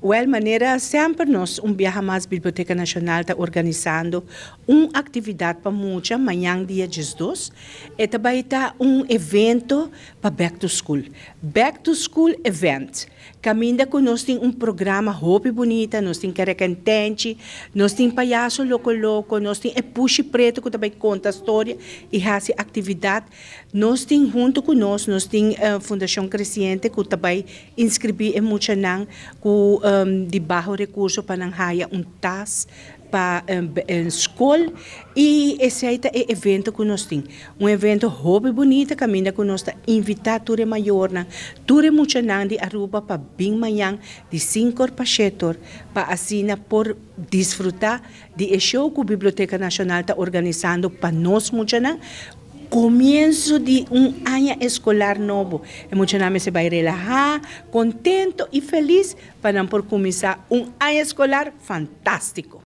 Wel, manera semper, nos un biaha mas Biblioteca Nacional ta organisando un actividad pa mucha mañan dia 12. E tambe ta un evento pa Back to School. Back to School Event. Caminda cu nos tin un programa hopi bunita, nos tin carecantente, nos tin payaso loco loco, nos tin e pushi preto cu tambe conta storia y haci actividad. Nos tin hunto cu nos, nos tin Fundacion Creciente cu tambe inscribi e muchanan cu di baho recurso pa nan haya un tas pa scol y esey ta e evento cu nos tin. Un evento hopi bunita caminda cu nos ta invita tur mayornan, tur muchanan di Aruba pa bin mañan di 5 pa 7 pa asina por disfruta di e show cu Biblioteca Nacional ta organisando pa nos muchanan. Comienso di un aña escolar nobo. E muchanan ta bay relaha, contento y feliz pa por cuminsa un aña escolar fantastico.